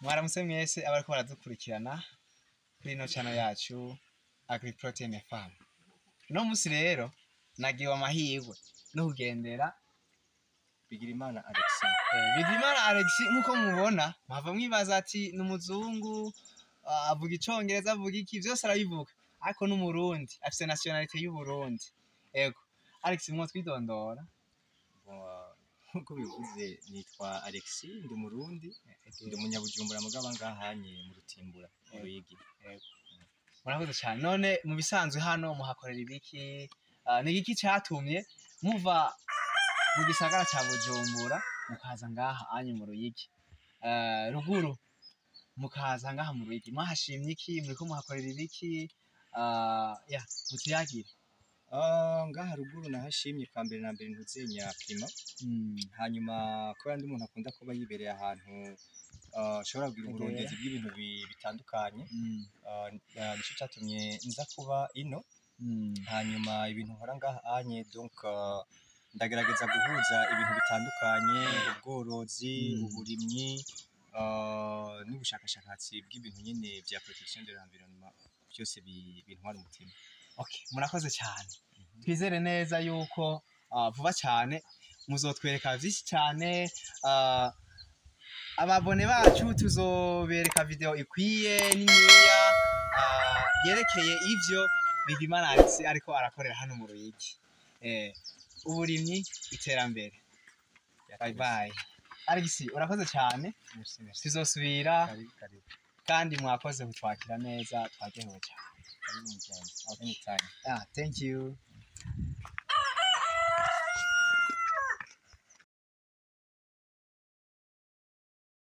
Mwaramutse mwese abariko baradukurikirana kuri ino channel yacu Agri Protein Farm. Uno musi rero nagiwe amahirwe no kugendera Bigirimana Alexis. Bigirimana Alexis. Nkuko mubona, mwava mwibaza ati ni umuzungu, avuga icongereza, avuga iki, vyose arabivuga, ariko n'Umurundi, afise nationalité y'Uburundi. Ego Alex, mwo twidondora? Bon, nkuko bivuze, nitwa Alexis, ndi Umurundi, ndi Umunyabujumbura, mugaba ngahanye mu Rutimbura, mu Ruyigi. Murakoze cyane. None mu bisanzwe hano muhakorera ibiki? Ni igiki catumye muva mu gisagara ca Bujumbura mukaza ngaha anye mu Ruyigi, ruguru, mukaza ngaha mu Ruyigi? Mwahashimye iki? Muriko muhakorera ibiki? Ya, mutuyagire. Ngaha ruguru nahashimye kwa mbere na mbere ntuzenya climat. Hanyuma kubera ndi umuntu akunda kuba yibereye ahantu ashobora kugira uburondezi bw'ibintu bitandukanye, nico catumye nza kuba ino. Hanyuma ibintu nkora ngaha anye, donc ndagerageza guhuza ibintu bitandukanye: ubworozi, uburimyi, n'ubushakashatsi bw'ibintu nyene vya protection de l'environnement, byose bintwara umutima. Okay, murakoze cyane. Twizere neza yuko vuba cyane muzotwereka vyinshi cyane. Ababone bacu tuzobereka video ikwiye niniya yerekeye ivyo Bigimana Alex ariko arakorera hano mu Ruyigi. Uburimyi, iterambere. Bye bye. Alex, urakoze cyane. Merci, merci. Tuzosubira. Karibu, karibu. Kandi mwakoze kutwakira neza, twaryohewe cyane. Karibu mugenzi, anytime. Ah, thank you.